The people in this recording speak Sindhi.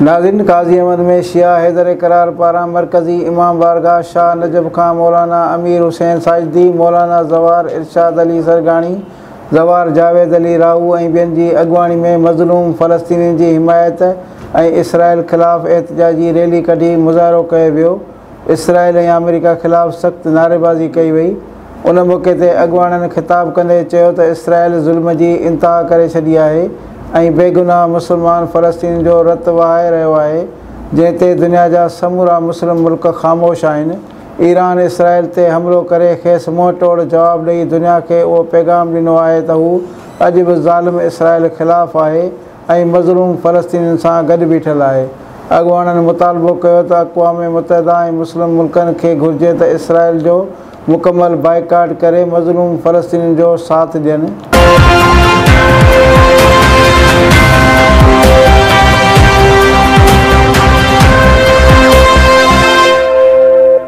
ناظرين قاضي احمد ۾ شيعه حيدر ڪرار پاران مرڪزي امام بارگاهه شاهه نجف کان مولانا امير حسين ساجدي، مولانا زوار ارشاد علي سرگاڻي، زوار جاويد علي راهو ۽ ٻين جي اڳواڻي ۾ مظلوم فلسطينين جي حمايت ۽ اسرائيل خلاف احتجاجي ريلي ڪڍي مظاهرو ڪيو ويو. اسرائيل ۽ آمريڪا خلاف سخت نعريبازي ڪئي وئي. ان موقعي تي اڳواڻن خطاب ڪندي چيو ته اسرائيل ظلم جي انتها ڪري ڇڏي آهي ۽ بيگناهه مسلمان فلسطينين جو رت وهائي رهيو آهي جنهن تي دنيا جا سمورا مسلم ملڪ خاموش آهن. ايران اسرائيل تي حملو ڪري کيس منهن ٽوڙ جواب ڏئي دنيا کي اهو پيغام ڏنو آهي ته هو اڄ به ظالم اسرائيل خلاف آهي ۽ مظلوم فلسطينين سان گڏ بيٺل آهي. اڳواڻن مطالبو ڪيو ته اقوام متحده ۽ مسلم ملڪن کي گهرجي ته اسرائيل جو مڪمل بائيڪاٽ ڪري مظلوم فلسطينين جو ساٿ ڏين.